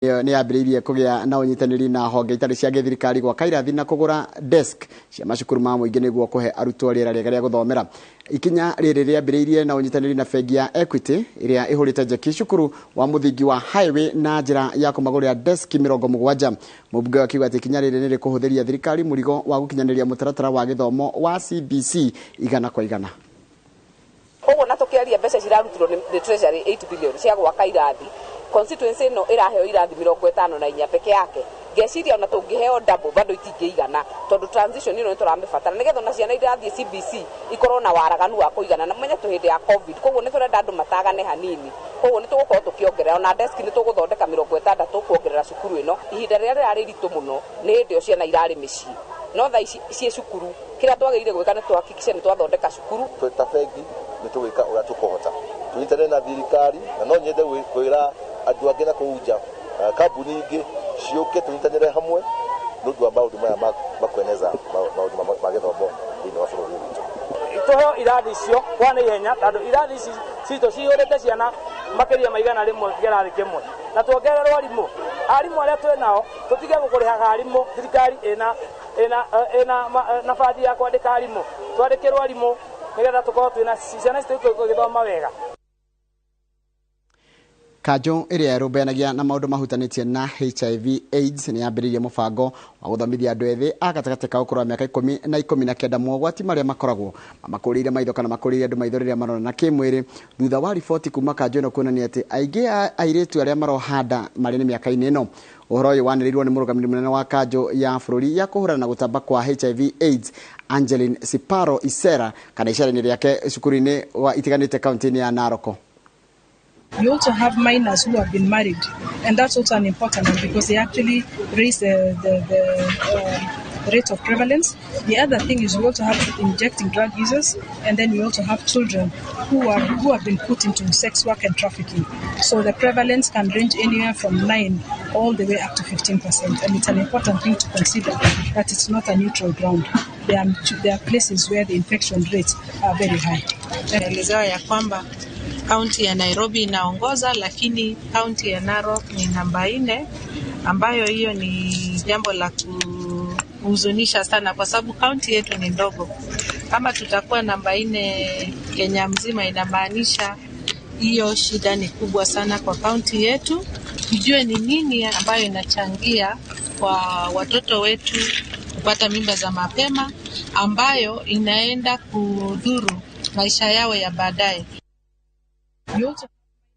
Nĩ yambĩrĩirie kũgĩa na ũnyitanĩri na honge itarĩ cia gĩthirikari gwaka irathi na kũgũra desk cia macukuru ma mũingĩ nĩguo kũhe arutwo rĩera rĩega rĩa gũthomera. Ikinya rĩrĩ rĩambĩrĩirie na ũnyitanĩri na bengi ya Equity ĩrĩa ĩhũrĩte njeki cukuru wa mũthingi wa Highway na njĩra ya kũmagũrĩra desk 70. Mũmbunge akiuga atĩ ikinya rĩrĩ nĩ rĩkũhũthĩria thirikari mũrigo wa gũkinyanĩria mũtaratara wa gĩthomo wa CBC 100%. Koguo na tukiaria mbeca cirarutirwo nĩ Treasury 8 billion cia gwaka irathi, constituency ĩno ĩraheo irathi 54 peke yake. Ngeciria ona tũngĩheo double bado itingĩigana, tondũ transition ĩno nĩ tũramĩbatara nĩgetha ona ciana irathiĩ CBC ikorwo na waraganu wa kũigana. Na menye tũ hĩndĩ ya COVID, koguo nĩ tũrenda andũ matagane hanini, koguo nĩ tũgũkorwo tũkĩongerera ona desk, nĩ tũgũthondeka 60 kuongerera cukuru ĩno. Ihinda rĩrĩa rĩrarĩ ritũ mũno nĩ hĩndĩ ĩyo ciana irarĩ mĩciĩ, no thaa ici ciĩ cukuru. Kĩrĩa twagĩrĩire gwĩka nĩ tuhakikishe nĩ twathondeka cukuru. Twĩ ta bengi nĩ tũgwĩka ũrĩa tũkũhota tũnyitane na thirikari, na no nyende kwĩra andũ angĩ na kũu nja, kambuni ingĩ ciũke tũnyitanĩre hamwe nĩ ũndũ wa maũndũ maya ma kueneza maũndũ ma gĩthomo thĩinĩ wa bũrũri witũ. Tũheo irathi icio kwa na ihenya, tondũ irathi ici citũ cihũrĩte ciana makĩria ma 100 kĩrathi kĩmwe, na tuongererwo arimũ. Arimũ arĩa twĩ nao tũtige kũrĩhaga arimũ. Thirikari ĩna nabathi ya kwandĩka arimũ, twandĩkĩrwo arimũ nĩgetha tũkorwo twĩna ciana citũ igĩthoma wega. Kanjũ ĩrĩa ĩrũmbũyanagia na maũndũ mahutanĩtie na HIV AIDS nĩ yambĩrĩirie mũbango wa gũthomithia andũ ethĩ a gatagatĩ ka ũkũrũ wa mĩaka 10 na 19 mogwati marĩa makoragwo mamakũrĩire maitho kana makũrĩire andũ maitho rĩrĩa maronana kĩmwĩrĩ, thutha wa riboti kuma kanjũ ĩno kuonania atĩ aingĩ a airĩtu arĩa maroha nda marĩ nĩ mĩaka-inĩ ĩno. Ũhoro ũyũ wanĩrĩirwo nĩ mũrũgamĩrĩri mũnene wa kanjũ ya bũrũri ya kũhũrana na gũtamba kwa HIV AIDS, Angeline Siparo Isera, kana icera-inĩ rĩake cukuru-inĩ wa itiganĩte kaunti-inĩ ya Narok. You also have minors who have been married, and that's also an important one because they actually raise the rate of prevalence. The other thing is we also have injecting drug users, and then we also have children who have been put into sex work and trafficking. So the prevalence can range anywhere from 9 all the way up to 15%, and it's an important thing to consider that it's not a neutral ground. There are places where the infection rates are very high. Elezewa ya kwamba kaunti ya Nairobi inaongoza, lakini kaunti ya Narok ni namba 4, ambayo hiyo ni jambo la kuhuzunisha sana, kwa sababu kaunti yetu ni ndogo. Kama tutakuwa namba 4 Kenya mzima, inamaanisha hiyo shida ni kubwa sana kwa kaunti yetu. Tujue ni nini ambayo inachangia kwa watoto wetu kupata mimba za mapema ambayo inaenda kudhuru maisha yao ya baadaye. You also have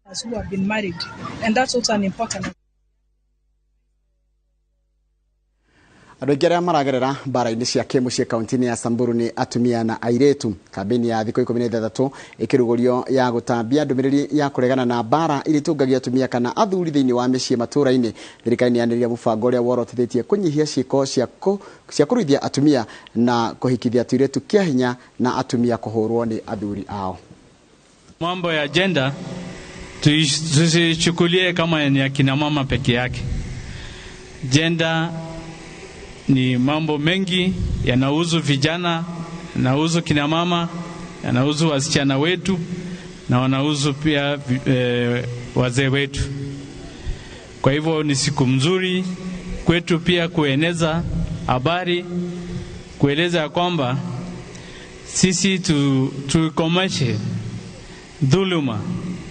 minors who have been married, and that's also an important Andũ aingĩ arĩa maragerera mbara-inĩ cia kĩmũciĩ kaunti-inĩ ya Samburu nĩ atumia na airĩtu. Kambĩini ya thikũ 16 ĩkĩrugũrio ya gũtambia ndũmĩrĩri ya kũregana na mbara iria itungagia atumia kana athuri thĩinĩ wa mĩciĩ matũũra-inĩ. Thirikari nĩ yanĩrĩire mũbango ũrĩa worotithĩtie kũnyihia ciĩko cia kũruithia atumia na kũhikithia tũirĩtu kĩa hinya na atumia kũhũrwo nĩ athuri ao. Mambo ya gender tusichukulie kama ni akina mama peke yake. Gender ni mambo mengi yanahusu vijana, yanahusu kina mama, yanahusu wasichana wetu na wanahusu pia wazee wetu. Kwa hivyo ni siku mzuri kwetu pia kueneza habari, kueleza ya kwamba sisi tuikomeshe dhuluma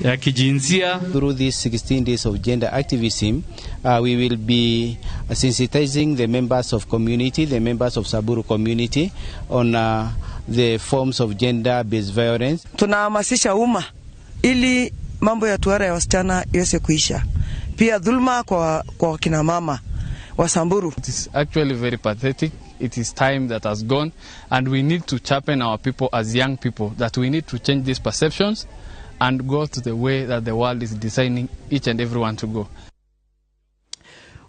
ya kijinsia. Through these 16 days of gender activism, we will be sensitizing the members of community, the members of Samburu community on the forms of gender-based violence. Tunahamasisha umma ili mambo ya tohara ya wasichana iweze kuisha, pia dhulma kwa kina mama wa Samburu. It is actually very pathetic. It is time that has gone, and we need to sharpen our people as young people that we need to change these perceptions and go to the way that the world is designing each and everyone to go.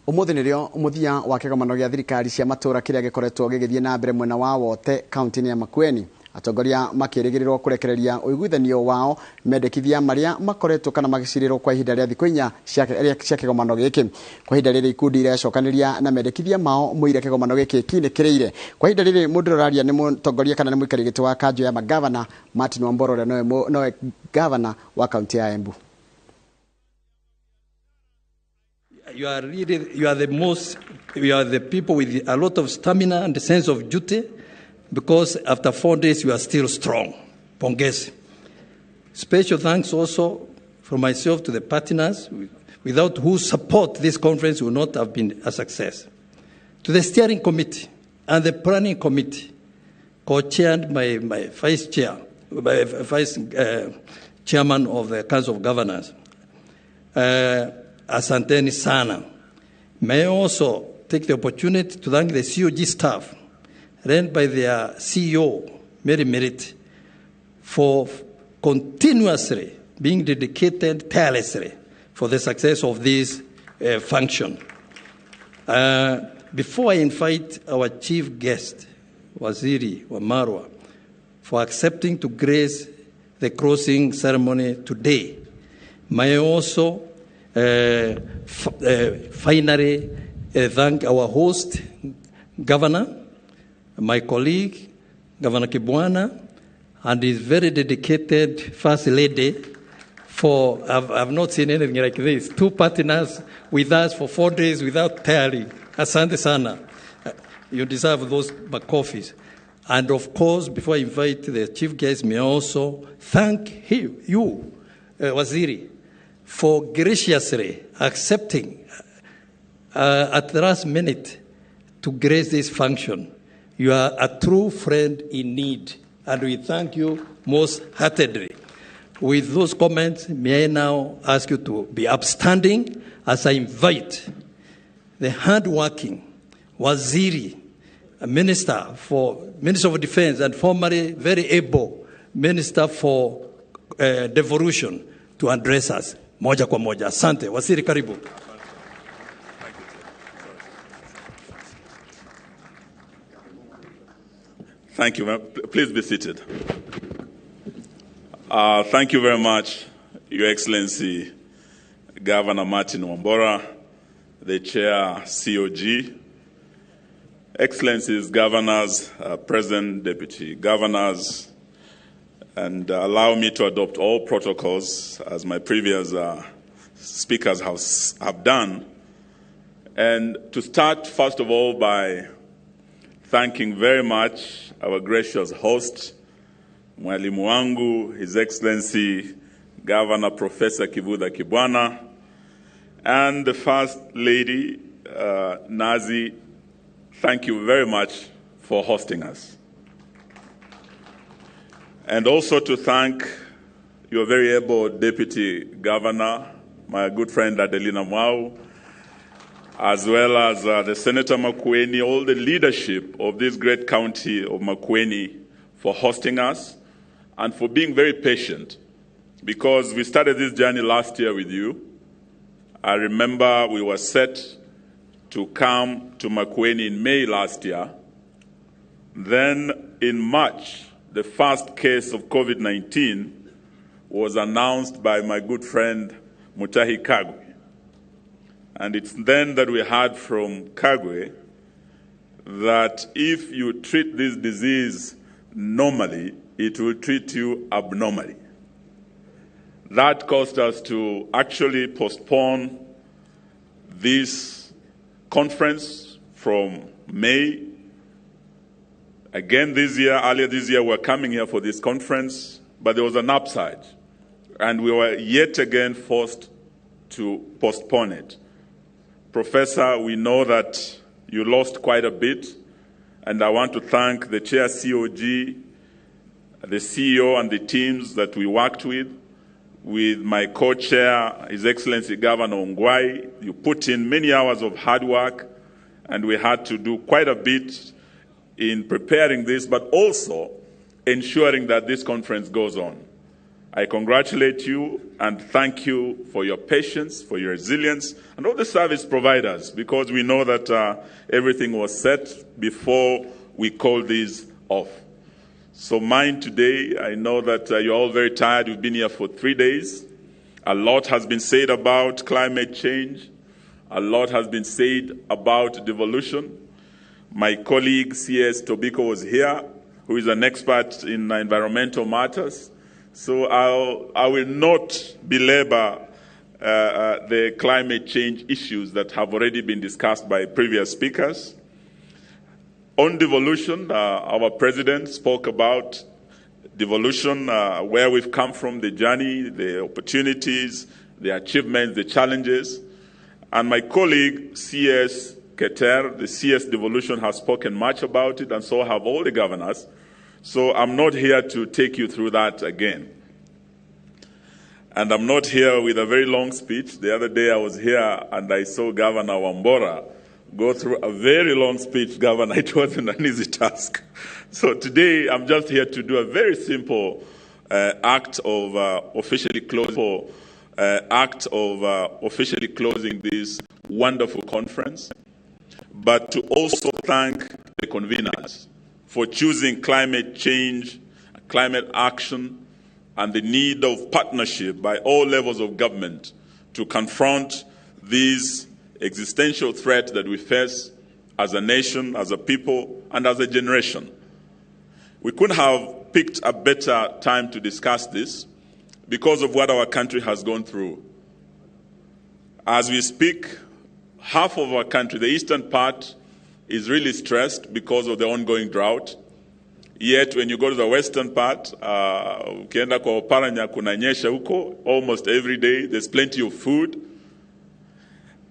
Umuthi nĩrĩo mũthia wa kĩgomano gĩa thirikari cia matũũra kĩrĩa gĩkoretwo gĩgĩthiĩ na mbere mwena wa Wote, kaunti-inĩ ya Makueni. Atongoria makĩrĩgĩrĩrwo kũrekereria ũiguithanio wao mendekithia marĩa makoretwo kana magĩcirĩrwo kwa ihinda rĩa thikũ 4 cia kĩgomano gĩkĩ. Kwa ihinda rĩrĩ ikundi irecokanĩria na mendekithia mao mũire kĩgomano gĩkĩ kinĩkĩrĩire. Kwa ihinda rĩrĩ mũndũ ũraria nĩ mũtongoria kana nĩ mũikarĩri gĩtĩ wa kanjũ ya magavana, Martin Wambora, ũrĩa nowe gavana wa kaunti ya Embu. You are really, you are the most, you are the people with a lot of stamina and a sense of duty, because after 4 days you are still strong. Pongezi. Special thanks also from myself to the partners, without whose support this conference would not have been a success. To the steering committee and the planning committee, co-chaired by my vice chair, by vice chairman of the Council of Governors. Asanteni sana. May I also take the opportunity to thank the COG staff, led by their CEO, Mary Merit, for continuously being dedicated tirelessly for the success of this function. Before I invite our chief guest, Waziri Wamalwa, for accepting to grace the closing ceremony today, may I also finally thank our host, Governor, my colleague, Governor Kibwana, and his very dedicated First Lady for, I've not seen anything like this, two partners with us for 4 days without tiring. Asante sana. You deserve those coffees. And of course, before I invite the chief guest, may I also thank you, Waziri, for graciously accepting at the last minute to grace this function. You are a true friend in need, and we thank you most heartedly. With those comments, may I now ask you to be upstanding as I invite the hardworking Waziri, Minister of Defense and formerly very able Minister for Devolution, to address us. Moja kwa moja. Asante. Waziri, karibu. Thank you. Please be seated. Thank you very much, Your Excellency, Governor Martin Wambora, the Chair, COG, Excellencies, Governors, President, Deputy Governors, and allow me to adopt all protocols as my previous speakers have done. And to start, first of all, by thanking very much our gracious host, Mwalimu wangu, His Excellency, Governor Professor Kivutha Kibwana, and the First Lady, Nazi. Thank you very much for hosting us. And also to thank your very able Deputy Governor, my good friend Adelina Mwau, as well as the Senator Makueni, all the leadership of this great county of Makueni for hosting us and for being very patient, because we started this journey last year with you. I remember we were set to come to Makueni in May last year. Then in March, the first case of COVID-19 was announced by my good friend Mutahi Kagwe. And it's then that we heard from Kagwe that if you treat this disease normally, it will treat you abnormally. That caused us to actually postpone this conference from May. Again this year, earlier this year, we were coming here for this conference, but there was an upside, and we were yet again forced to postpone it. Professor, we know that you lost quite a bit, and I want to thank the Chair COG, the CEO and the teams that we worked with my co-chair, His Excellency Governor Ongwae. You put in many hours of hard work, and we had to do quite a bit in preparing this, but also ensuring that this conference goes on. I congratulate you and thank you for your patience, for your resilience, and all the service providers, because we know that everything was set before we called this off. So mine today, I know that you're all very tired. We've been here for 3 days. A lot has been said about climate change. A lot has been said about devolution. My colleague, C.S. Tobiko, was here, who is an expert in environmental matters. So I will not belabor the climate change issues that have already been discussed by previous speakers. On devolution, our president spoke about devolution, where we've come from, the journey, the opportunities, the achievements, the challenges. And my colleague, CS Keter, the CS devolution, has spoken much about it, and so have all the governors. So I'm not here to take you through that again. And I'm not here with a very long speech. The other day I was here and I saw Governor Wambora go through a very long speech. Governor, it wasn't an easy task. So today I'm just here to do a very simple act of officially closing this wonderful conference, but to also thank the conveners for choosing climate change, climate action, and the need of partnership by all levels of government to confront these existential threat that we face as a nation, as a people, and as a generation. We couldn't have picked a better time to discuss this because of what our country has gone through. As we speak, half of our country, the eastern part, is really stressed because of the ongoing drought. Yet when you go to the western part, ukienda kwa Oparanya kunanyesha huko almost every day. There's plenty of food.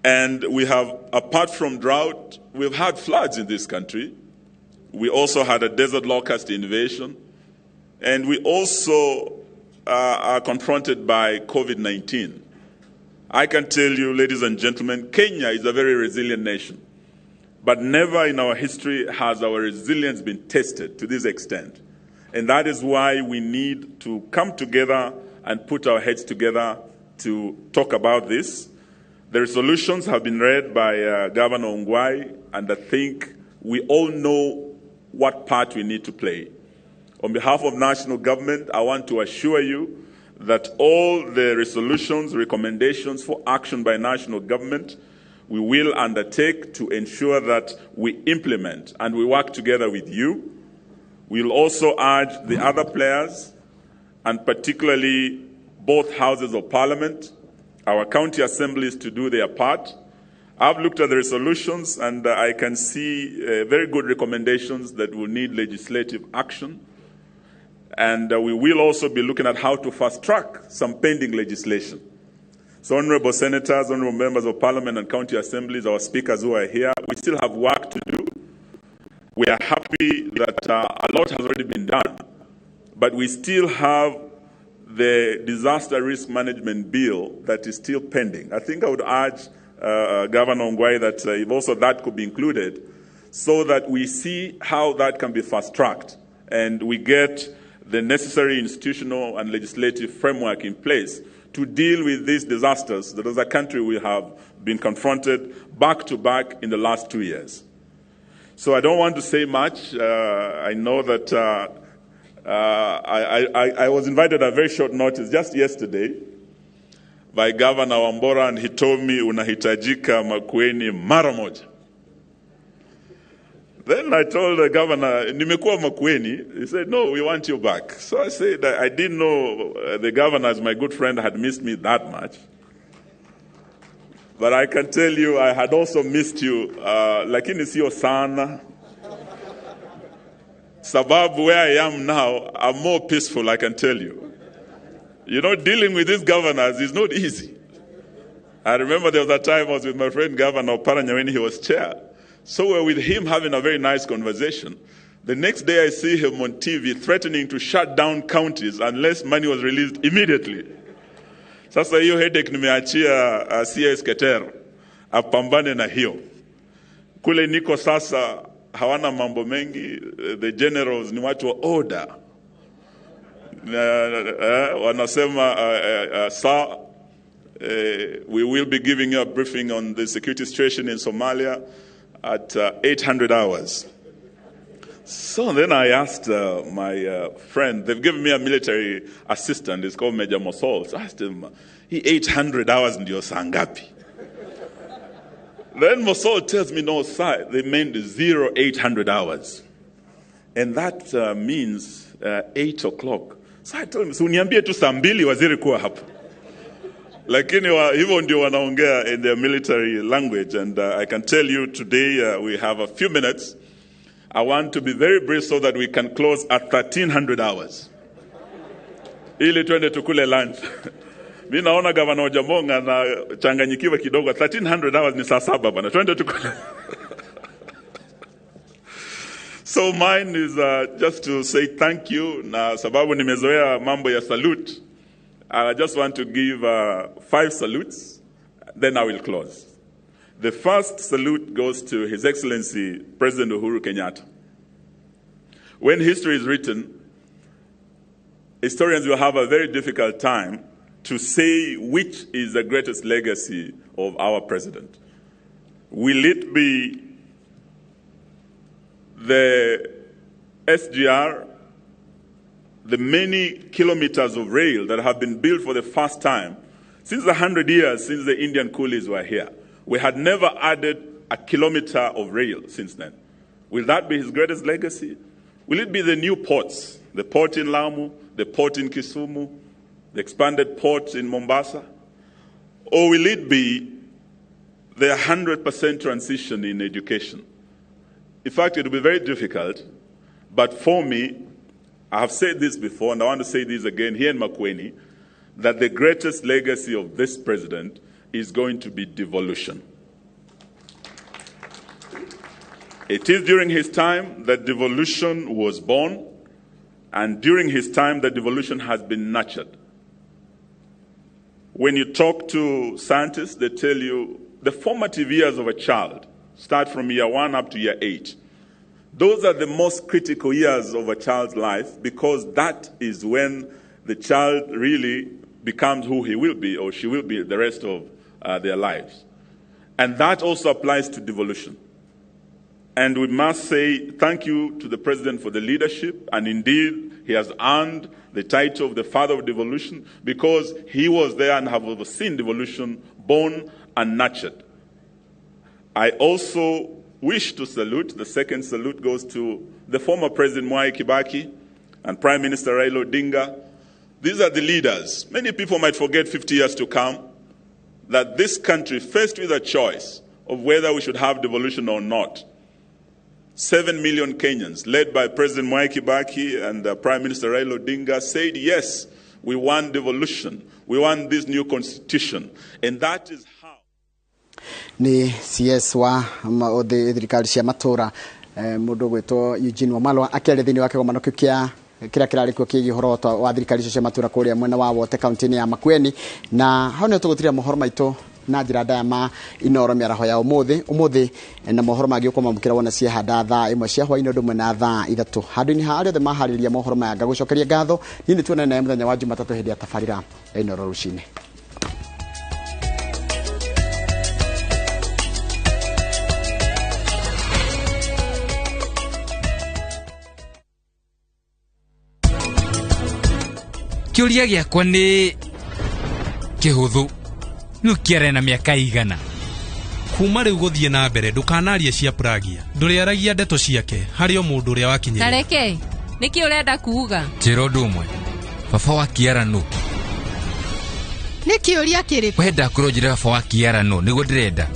And we have, apart from drought, we've had floods in this country. We also had a desert locust invasion. And we also are confronted by COVID-19. I can tell you, ladies and gentlemen, Kenya is a very resilient nation. But never in our history has our resilience been tested to this extent. And that is why we need to come together and put our heads together to talk about this. The resolutions have been read by Governor Ongwae, and I think we all know what part we need to play. On behalf of national government, I want to assure you that all the resolutions, recommendations for action by national government, we will undertake to ensure that we implement and we work together with you. We'll also urge the other players, and particularly both houses of parliament, our county assemblies, to do their part. I've looked at the resolutions and I can see very good recommendations that will need legislative action. And we will also be looking at how to fast track some pending legislation. So, honorable senators, honorable members of parliament and county assemblies, our speakers who are here, we still have work to do. We are happy that a lot has already been done, but we still have the disaster risk management bill that is still pending. I think I would urge Governor Ongwae that if also that could be included, so that we see how that can be fast-tracked and we get the necessary institutional and legislative framework in place to deal with these disasters that as a country we have been confronted back to back in the last 2 years. So I don't want to say much. I know that I was invited at very short notice just yesterday by Governor Wambora, and he told me, unahitajika Makueni mara moja. Then I told the governor, nimekuwa Makueni. He said, no, we want you back. So I said, I didn't know the governor, as my good friend, had missed me that much. But I can tell you, I had also missed you. Lakini sio sana. Sababu where I am now, I'm more peaceful, I can tell you. You know, dealing with these governors is not easy. I remember there was a time I was with my friend Governor Oparanya when he was chair. So we're with him having a very nice conversation. The next day I see him on TV threatening to shut down counties unless money was released immediately. Sasa hiyo headache nimeachia CS Keter apambane na hiyo. Kule niko sasa hawana mambo mengi, the generals ni watu wa order. Wanasema sir, we will be giving you a briefing on the security situation in Somalia at 800 hours. So then I asked my friend, they've given me a military assistant, it's called Major Mosol. So I asked him, he 800 hours ndio saa ngapi? Then Mosol tells me, no, sir, they meant 0800 hours. And that means 8 o'clock. So I told him, so uniambie tu saa mbili waziri kuwa hapa. Lakini hivyo ndio wanaongea in their military language. And I can tell you today we have a few minutes. I want to be very brief so that we can close at 1300 hours. Ili twende tukule lunch. Mi naona Gavana Ojamonga anachanganyikiwa kidogo. 1300 hours ni saa 7 bana. Twende tukule. So mine is just to say thank you. Na sababu nimezoea mambo ya salute. I just want to give 5 salutes, then I will close. The first salute goes to His Excellency President Uhuru Kenyatta. When history is written, historians will have a very difficult time to say which is the greatest legacy of our president. Will it be the SGR, the many kilometers of rail that have been built for the first time since 100 years since the Indian coolies were here? We had never added a kilometer of rail since then. Will that be his greatest legacy? Will it be the new ports, the port in Lamu, the port in Kisumu, the expanded port in Mombasa? Or will it be the 100% transition in education? In fact, it will be very difficult, but for me, I have said this before, and I want to say this again here in Makueni, that the greatest legacy of this president is going to be devolution. It is during his time that devolution was born, and during his time that devolution has been nurtured. When you talk to scientists, they tell you the formative years of a child start from year 1 up to year 8. Those are the most critical years of a child's life, because that is when the child really becomes who he will be or she will be the rest of their lives. And that also applies to devolution. And we must say thank you to the president for the leadership, and indeed he has earned the title of the father of devolution because he was there and have overseen devolution born and nurtured. I also wish to salute, the second salute goes to the former President Mwai Kibaki and Prime Minister Raila Odinga. These are the leaders. Many people might forget 50 years to come that this country, faced with a choice of whether we should have devolution or not, 7 million Kenyans, led by President Mwai Kibaki and Prime Minister Raila Odinga, said, yes, we want devolution. We want this new constitution. And that is how. Ni CS wa thirikari cia matura mundu gwitwo Eugene Wamalwa akiaria thiini wa kigomano kiu kia kira kirarikuo kigie uhoro wa thirikari icio cia matura kuria mwena wa Wote kaunti-ini ya Makueni. Na hau nio tugutiria mohoro maitu na njira ndaya ma Inoro miaraho ya umuthi na mohoro mangi ukwamamukira wona ciehanda thaa 1 cia hwaini undu umwe na thaa 3 handu-ini ha aria othe mahariria mohoro maya ngagucokeria ngatho. Ni ni tuonane naye muthenya wa Jumatatu hindi ya tabarira ya Inoro rucini. Kiuria giakwa ni kihuthu riu Kiara na miaka igana kuma riu guthie na mbere ndukanarie cia Pragia nduriaragia ndeto ciake hari o mundu uria wakinyire tareke niki urenda kuuga njira undu umwe baba wa Kiara nu ni kiuria kiriku wenda kurwo njira baba wa Kiara nu niguo ndirenda.